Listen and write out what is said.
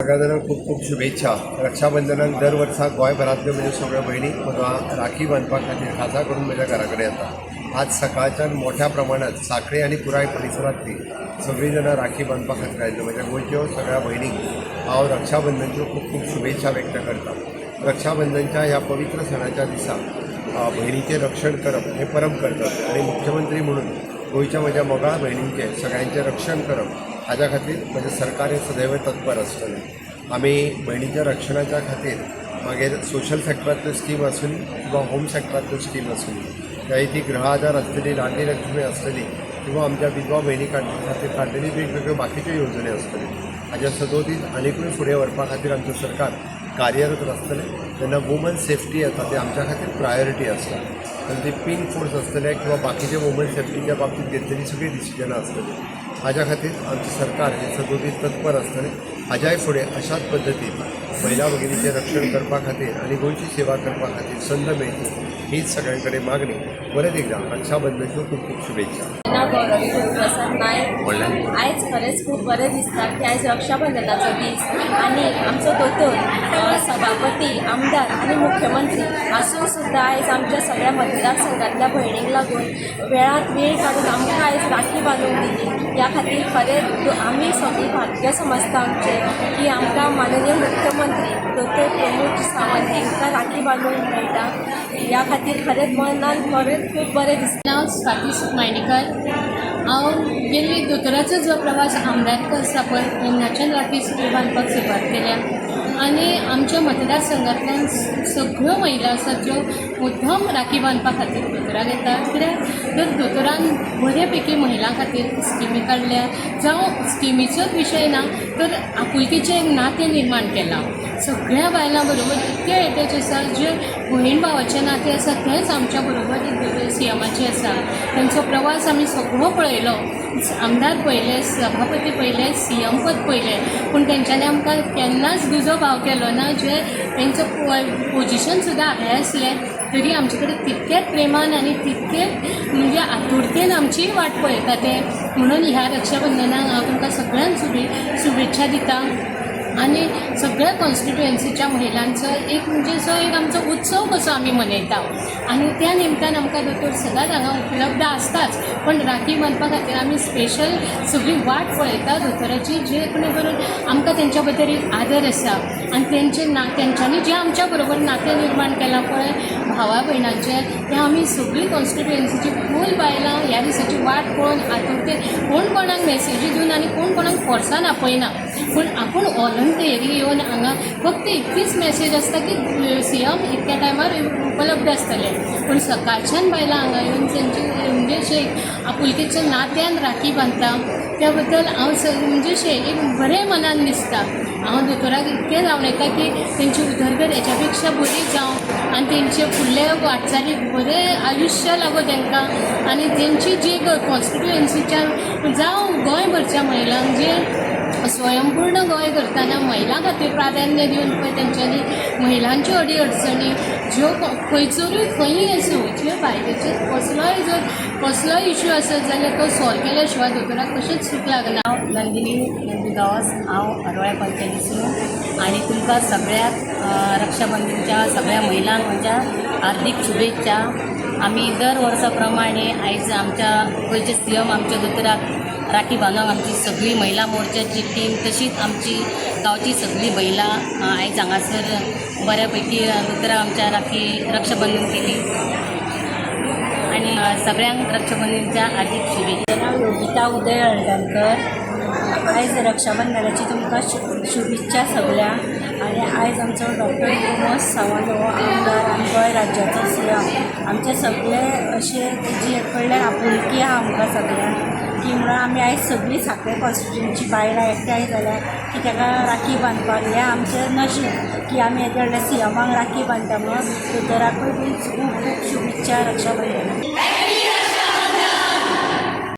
सगळ्या जाणांक खूब खूब शुभेच्छा. रक्षाबंधनाक दर वर्सा गोंयभरांतल्यो म्हज्यो सगळ्यो भयणी म्हाका राखी बांदपा खातीर खासा करून म्हज्या घरा कडेन येता. आज सकाळच्यान मोठ्या प्रमाणात साखळे आनी पुराय परिसरांतली सगळीं जाणां राखी बांदपा खातीर आयिल्ल्यो. म्हज्या गोंयच्यो सगळ्या भयणींक हांव रक्षाबंधनच्यो खूब खूब शुभेच्छा व्यक्त करता. रक्षाबंधनच्या ह्या पवित्र सणाच्या दिसा भयणीचें रक्षण करप हें परम कर्तव्य आनी मुख्यमंत्री म्हणून गोंयच्या म्हज्या मोगाळ भयणींचें सगळ्यांचें रक्षण करप हाज्या खातीर म्हजें सरकार हें सदैव तत्पर आसतलें. आमी भयणीच्या रक्षणाच्या खातीर मागीर सोशल सॅक्टरांतल्यो स्कीम आसूं किंवा होम सॅक्टरांतल्यो स्कीम आसूं, चाहे ती गृह आधार आसतली, लाडली लक्ष्मी आसतली किंवा आमच्या विधवा भयणी खातीर काडलेली वेगवेगळ्यो बाकीच्यो येवजण्यो आसतल्यो, हाज्या सदोदीत आनिकूय फुडें व्हरपा खातीर आमचें सरकार कार्यरत आसतलें. जेन्ना वुमन सेफ्टी येता, ते आमच्या खातीर प्रायोरिटी आसता आनी ती पिंक फोर्स आसतले किंवा बाकीचे वुमन सेफ्टीच्या बाबतीत घेतलेली सगळीं डिसिजनां आसतली, हाज्या खातीर आमचें सरकार हें सदोदीत तत्पर आसतलें. हाज्याय फुडें अशाच पद्दतीन महिला भगिनीचें रक्षण करपा खातीर आनी गोंयची सेवा करपा खातीर संद मेळची हीच सगळ्यां कडेन मागणी. परत एकदा रक्षाबंधनच्यो खूब खूब शुभेच्छा. नांव गौरवी गुरुप्रसाद नायक. आयज खरेंच खूब बरें दिसता की आयज रक्षाबंधनाचो दीस आनी आमचो दोतोर सभापती, आमदार आनी मुख्यमंत्री आसून सुद्दां आयज आमच्या सगळ्या मतदारसंघातल्या भयणींक लागून वेळांत वेळ काडून आमकां आयज राखी बांदून दिली. ह्या खातीर खरें आमी सगळीं भाग्य समजता आमचें की आमकां माननीय मुख्यमंत्री दोतोर प्रमोद सावंत हांकां राखी बांदूंक मेळटा. ह्या खातीर खरेंच मनान खरेंच खूब बरें दिसता. नांव स्वाती सुखमायणीकर. हांव गेल्ली दोतोराचो जो प्रवास आमदारको आसा पळय, तेन्नाच्यान राखी बांदपाक सुरवात केल्या आनी आमच्या मतदारसंघांतल्यान सगळ्यो महिला आसात ज्यो मुद्दम राखी बांदपा खातीर दोतोराक येतात. कित्याक तर दोतोरान बरे पैकी महिलां खातीर स्किमी काडल्या, जावं स्किमीचोच विशय ना तर आपुलकीचें एक नातें निर्माण केलां. सगळ्या बायलां बरोबर इतकें एटॅच आसा, जे भयण भावाचें नातें आसा तेंच आमच्या बरोबर सीएमाचें आसा. तेंचो प्रवास आमी सगळो पळयलो. आमदार पळयले, सभापती पळयले, सीएम पद पळयलें, पूण तेंच्यांनी आमकां केन्नाच दुजो भाव केलो ना. जे तेंचो पोजिशन सुद्दां हाय आसलें तरी आमचे कडेन तितकेच प्रेमान आनी तितकेच म्हणजे आतुरतेन आमची वाट पळयता ते. म्हणून ह्या रक्षाबंधनाक हांव तुमकां सगळ्यांक शुभेच्छा दिता आनी सगळ्या कॉन्स्टिट्युएन्सीच्या महिलांचो एक म्हणजे असो एक आमचो उत्सव कसो आमी मनयता आनी त्या निमतान आमकां दोतोर सदांच हांगा उपलब्ध आसताच, पण राखी बांदपा खातीर आमी स्पेशल सगळी वाट पळयता दोतोराची, जे करून आमकां तेंच्या बद्दल एक आदर आसा आनी तेंचे ना तेंच्यांनी जें आमच्या बरोबर नातें निर्माण केलां पळय भावा भयणांचें, तें आमी सगळीं कॉन्स्टिट्युएन्सीची फूल बायलां ह्या दिसाची वाट पळोवन आतुरतेन, कोण कोणाक मेसेजी दिवन आनी कोण कोणाक फोर्सान आपयना, पूण आपूण व्हॉलंटियरी येवन हांगा फक्त इतलीच मेसेज आसता की सीएम इतक्या टायमार उपलब्ध आसतले, पूण सकाळच्यान बायलां हांगा येवन तेंचे म्हणजे अशें आपुलकेच्या नात्यान राखी बांदता. त्या बद्दल हांव म्हणजे अशें एक बरें मनान दिसता. हांव दोतोराक इतकें जावणयता की तेंची उदरगत हेच्या पेक्षा बरी जावं आनी तेंचे फुडले वाटचालीक बरें आयुश्य लागूं तांकां आनी तेंची जी कॉन्स्टिट्युएन्सीच्या जावं गोंयभरच्या महिलांक जे स्वयंपूर्ण गोंय करतना महिलां खातीर प्राधान्य दिवन पळय तेंच्यांनी महिलांच्यो अडी अडचणी ज्यो खंयसरूय खंयूय आसूं, ज्यो बायलेचेर कसलोय जर कसलोय इशू आसत जाल्यार तो सॉल्व केल्या शिवाय दोतोराक कशेंच सूख लागना. हांव नंदिनी नंदू गांवस. हांव हरवळ्या पंचायतीसून आणि तुमकां सगळ्याक रक्षाबंधनच्या सगळ्या महिलांक म्हज्या हार्दिक शुभेच्छा. आमी दर वर्सा प्रमाणे आयज आमच्या गोंयचे सीएम आमच्या दोतोराक राखी बांदूंक आमची सगळी महिला मोर्चाची टीम, तशीच आमची गांवची सगळी महिला आयज हांगासर बऱ्या पैकी दोतोराक आमच्या राखी रक्षाबंधन केली आणि सगळ्यांक रक्षाबंधनच्या हार्दिक शुभेच्छा. नांव योगिता उदय हळदणकर. आयज रक्षाबंधनाची तुमकां शुभेच्छा सगल्यांक. आनी आयज आमचो डॉक्टर प्रमोद सावंत हो आमदार आनी गोंय राज्याचो सीएम आमचे सगळे अशे तेजे कडल्यान आपुलकी आहा आमकां सगल्यांक की म्हणून आमी आयज सगळीं साखळे कॉन्स्टिट्युएन्सीची बायलां एकठांय जाल्या की ताका राखी बांदपाक. हें आमचें नशीब की आमी येद्या व्हडल्या सीएमाक राखी बांदता म्हणून. दोतोराकूय बी खूब खूब शुभेच्छा रक्षाबंधनाक.